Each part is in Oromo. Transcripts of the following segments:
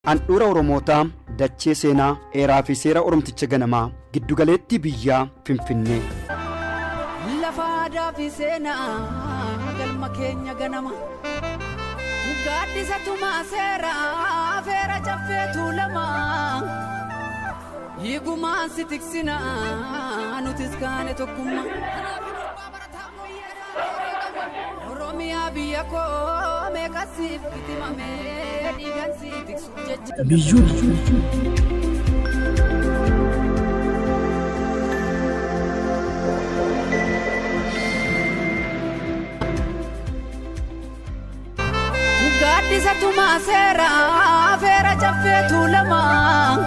Handhuura Oromootaa dachee seenaa eeraa fi seera Oromticha ganamaa giddugaleetti biyyaa Finfinnee. Lafa aadaa fi seenaa galma keenya ganama. Gaaddisa tumaa seeraa feera caffee tuulamaa. Hiigumaan si tiksinaa nutis kaane tokkummaa. Oromiyaa biyya koo meeqasiif bitimamee dhiigan si tiksuuf jecha. Biyyuu. Gaaddisa tumaa seeraa feera caffee tuulamaa.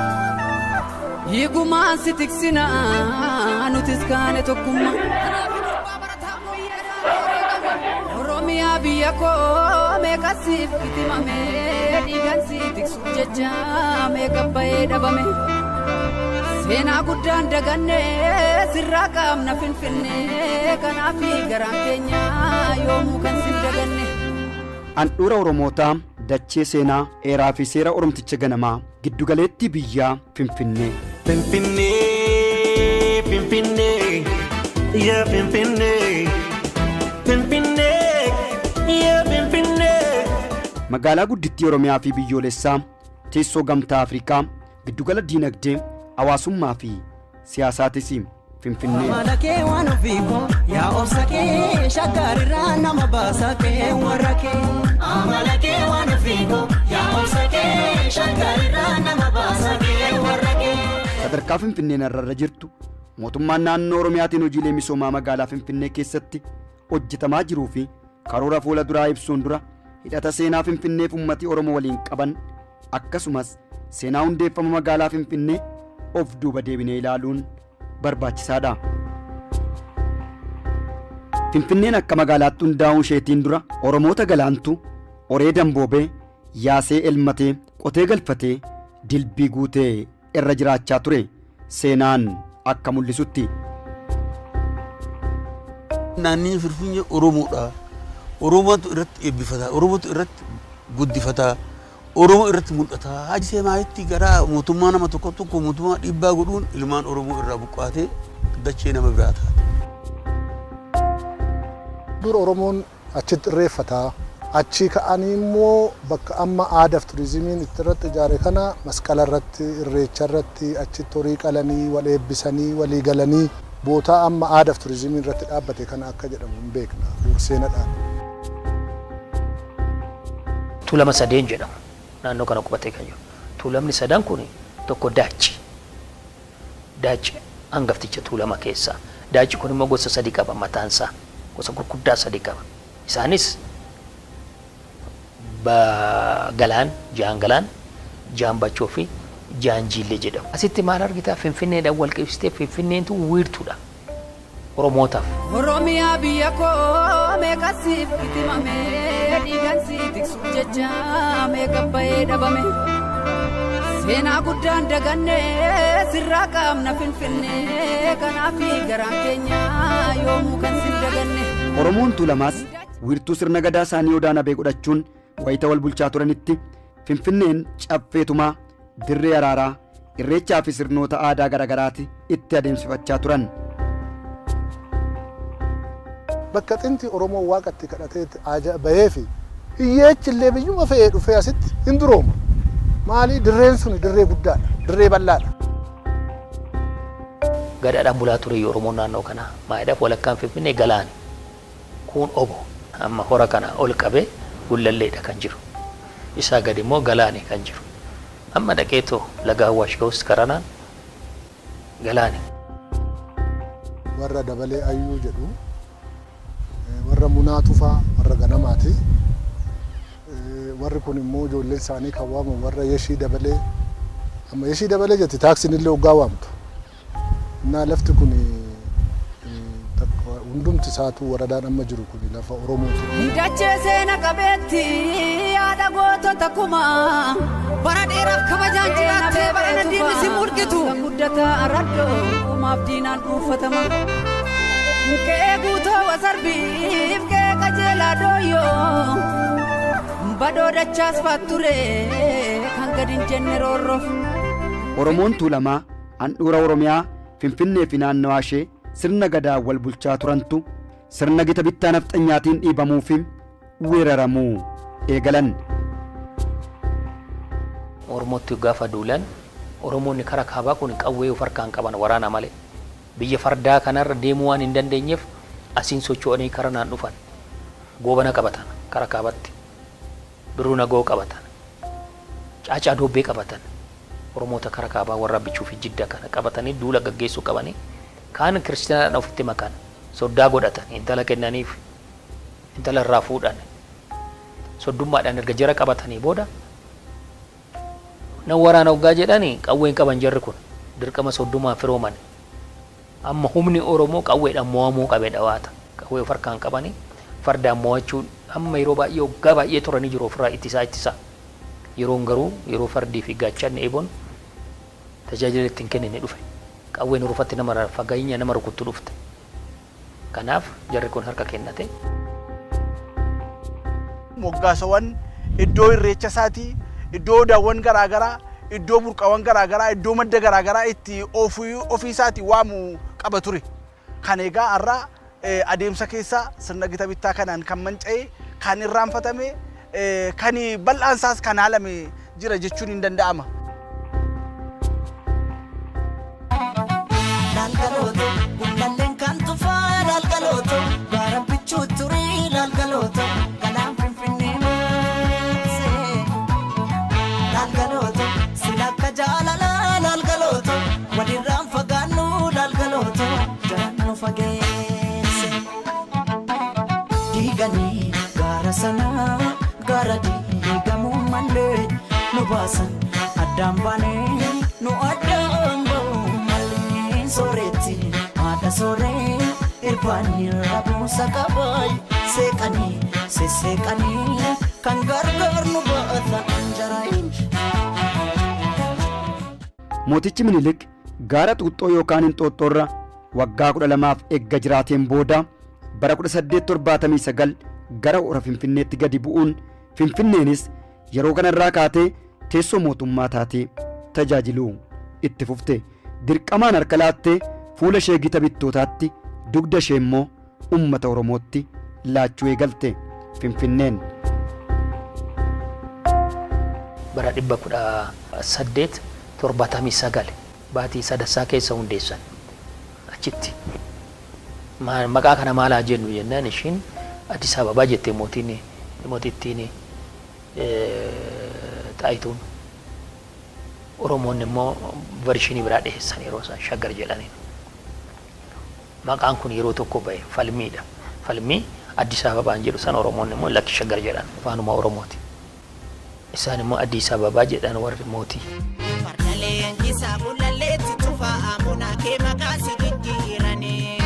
Hiigumaan si tiksinaa nutis kaane tokkummaa. Oromiyaa biyya koo meeqasiif bitimamee dhiigan si tiksuuf jecha meeqa bahee dhabame. Seenaa guddaan dagannee sirraa qaamna Finfinnee kanaaf garaan keenya yoomuu kan sin daganne. Handhuura Oromootaa dachee seenaa eeraa fi seera Oromticha ganamaa giddugaleetti biyyaa Finfinnee. Finfinnee, Finfinnee, yaa Finfinnee, Finfinnee, yaa Finfinnee. Magaalaa guddittii Oromiyaa fi biyyoolessaa teessoo gamtaa Afrikaa giddugala diinagdee hawaasummaa fi siyaasaatis Finfinnee. Amala kee waan ofiikoo yaa obsa kee shaggarirraa nama baasa kee warra kee. Amala kee waan ofiikoo yaa obsa kee shaggarirraa nama baasa kee warra kee. Sadarkaa Finfinneen irra jirtu mootummaan naannoo Oromiyaatiin hojiilee misoomaa magaalaa Finfinnee keessatti hojjetamaa jiruu fi karoora fuula duraa ibsuun dura hidhata seenaa Finfinneef uummatni Oromoo waliin qaban akkasumas seenaa hundeeffama magaalaa Finfinnee of duuba deebinee ilaaluun barbaachisaadha. Finfinneen akka magaalaatti hundaa'uu isheetiin dura Oromoota galaantu horee damboobee yaasee elmatee qotee galfatee dilbii guutee irra jiraachaa ture seenaan akka mul'isutti. Naanniin Finfinnee Oromoodha. Oromootu irratti eebbifata, Oromootu irratti guddifata, Oromoo irratti mul'ata. Haji maayitti gara mootummaa nama tokko tokko mootummaa dhiibbaa godhuun ilmaan Oromoo irraa buqqaatee dachee nama biraa taate. Dur Oromoon achitti irreeffataa. Achii ka'anii immoo bakka amma aadaaf turizimiin itti irratti ijaare kana masqala irratti, irreecha irratti achitti horii qalanii, wal eebbisanii, walii galanii bootaa amma aadaaf turizimiin irratti dhaabbate kana akka jedhamu hin beekna. Dur seenaadhaan. Tuulama sadeen jedhamu naannoo kana qubatee kan jiru. Tuulamni sadan kun tokko daachi. Daachi hangafticha tuulama keessaa. Daachi kun immoo gosa sadii qaba mataansaa. Gosa gurguddaa sadii qaba. Isaanis Galaan, Jaan Galaan, Jaan Bachoo fi Jaan Jiillee jedhamu. Asitti maal argitaa Finfinneedhaan wal qabsiistee Finfinneentu wiirtuudha Oromootaaf. Oromiyaa biyya koo meeqasiif bitimamee dhiigan si tiksuuf jecha meeqa bahee dhabame. Seenaa guddaan dagannee sirraa qaamna Finfinnee kanaaf garaan keenya yoomuu kan sin daganne. Oromoon Tuulamaas wiirtuu sirna gadaa isaanii Odaa Nabee godhachuun wayita wal bulchaa turanitti Finfinneen caffeetumaa dirree araaraa irreechaa fi sirnoota aadaa garaagaraati itti adeemsifachaa turan. Bakka xinti Oromoo waaqatti kadhatee bahee fi hiyyeechi illee biyyuma fe'ee dhufee asitti hin durooma. Maali dirreen suni dirree guddaadha, dirree bal'aadha. Gadaadhaan bulaa ture Oromoon naannoo kanaa maayidhaaf walakkaan Finfinnee galaani. Kun obo amma hora kana ol qabee gullalleedha kan jiru. Isaa gadi immoo galaani kan jiru. Amma dhaqeetoo laga Awwaash ga'us karanaan galaani. Warra dabalee ayyuu jedhu warra munaa tufaa warra ganamaati. Warri kun immoo ijoolleen isaanii kan waamamu warra yeshii dabalee amma yeshii dabalee jetti taaksiin illee hoggaa waamtu. Innaa lafti kun hundumti isaatu waradaan amma jiru kun lafa Oromooti. Dachee seena qabeetti yaada gootota kumaa bara dheeraaf kabajaan jiraattee bara diinni si mul'itu. Guddataa araddoo kumaaf diinaan dhuunfatama. Qe'ee guutoo wasarbiif qe'ee qajeelaa dooyyoo. Badoo dachaas faatture kan gadi hin jenne roorroof. Oromoon Tuulamaa handhuura Oromiyaa Finfinnee fi naannawaa ishee sirna gadaa wal bulchaa turantu sirna gita bittaa nafxanyaatiin dhiibamuu fi weeraramuu eegalan. Oromootti gaafa duulan Oromoonni karaa kaabaa kun qawwee of harkaan qaban waraana malee biyya fardaa kanarra deemuu waan hin dandeenyeef asiin socho'anii karaa naan dhufan goobana qabatan karaa kaabatti birruu nagoo qabatan caacaa doobbee qabatan Oromoota karaa kaabaa warra bichuu fi jidda kana qabatanii duula gaggeessuu qabanii kaan kiristaanaan ofitti makan soddaa godhatan intala kennaniif intala irraa fuudhan soddummaadhaan erga jara qabatanii booda nan waraana hoggaa jedhani qawween qaban jarri kun dirqama soddummaa firooman amma humni Oromoo qawweedhaan mo'amuu qabe dhawaata qawwee of harkaan qabanii fardaan mo'achuun amma yeroo baay'ee hoggaa baay'ee turanii jiru ofirraa ittisaa ittisaa yeroon garuu yeroo fardii fi gaachanni eeboon tajaajila ittiin kennine dhufe qawween rufatti nama fagaenya nama rukuttu dhufte kanaaf jarri kun harka kennate. Moggaasawwan iddoo irreecha isaatii iddoo daawwan garaagaraa iddoo burqaawwan garaagaraa iddoo madda garaagaraa itti ofii isaatii waamu qaba ture. Kan egaa har'a adeemsa keessa sirna gita bittaa kanaan kan manca'e kan irraanfatame kan bal'aansaas kan haalame jira jechuun hin danda'ama. Laalgalooto gullalleen kan tufaa laalgalooto gaara bichuu turii laalgalooto galaan finfinnee maasee laalgalooto sila akka jaalalaa laalgalooto walirraan fagaannu laalgalooto jalaan nu fageesse diiganii gaara sanaa gaara diigamuu malee nu baasan addaan baanee nu addaan ba'uu malee sooretti haadha sooree irbaanii rabuusa qabaay seeqanii sesseeqanii kan gargaar nu baata anjaraayin. Mootichi Minilik gaara xuuxxoo yookaan Inxooxxoorra waggaa 12 eegga jiraateen booda bara 1879 gara hora Finfinneetti gadi bu'uun Finfinneenis yeroo kanarraa kaatee teessoo mootummaa taatee tajaajiluu itti fufte. Dirqamaan harka laattee fuula ishee gita bittootaatti dugda ishee immoo uummata Oromootti laachuu eegalte Finfinneen. Bara 1879 baatii sadassaa keessa hundeessan achitti maqaa kana maal haa jennu jennaan ishiin Addis Ababaa jettee mootittiin Xaayituun Oromoonni immoo vershinii biraa dhiyeessan yeroo isaan shaggar jedhaniin. Maqaan kun yeroo tokko bahe falmiidha. Falmii Addis Ababaan jedhu san Oromoonni immoo lakki shaggar jedhan afaanuma Oromooti. Isaan immoo Addis Ababaa jedhan warri mootii. Fardaleen isaa bulalleetti tufaa amunaa kee maqaa si jijjiiranii.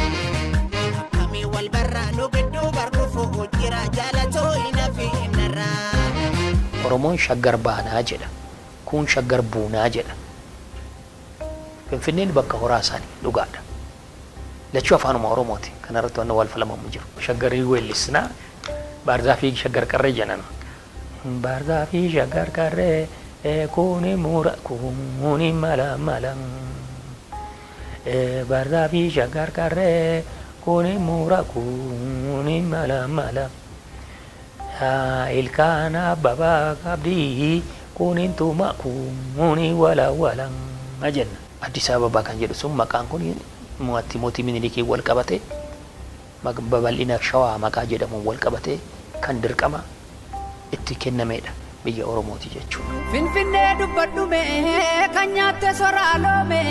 Akkamii wal barraa nu gidduu barruufu jira jaalatoo hin hafiinarraa. Oromoon shaggar baanaa jedha. Kun shaggar buunaa jedha. Finfinneen bakka horaa isaanii dhugaadha. Lachuu afaanuma Oromooti. Kanarratti waan wal falmamu jiru. Shaggarii weellisnaa baarzaafii fi shaggar qarree jedhan. Baarzaafii fi shaggar qarree kuni mura kuni mala mala. Baarzaafii fi shaggar qarree kuni mura kuni mala mala. Ilkaan abbabaa qabdii kunin tuma kuni wala wala jenna. Addis Ababaa kan jedhu sun maqaan kun mootii Minilikii wal qabate babal'ina shawaa maqaa jedhamuun wal qabate kan dirqama itti kennamedha biyya Oromooti jechuudha. Finfinnee dubbadhume kan nyaatte soraa loome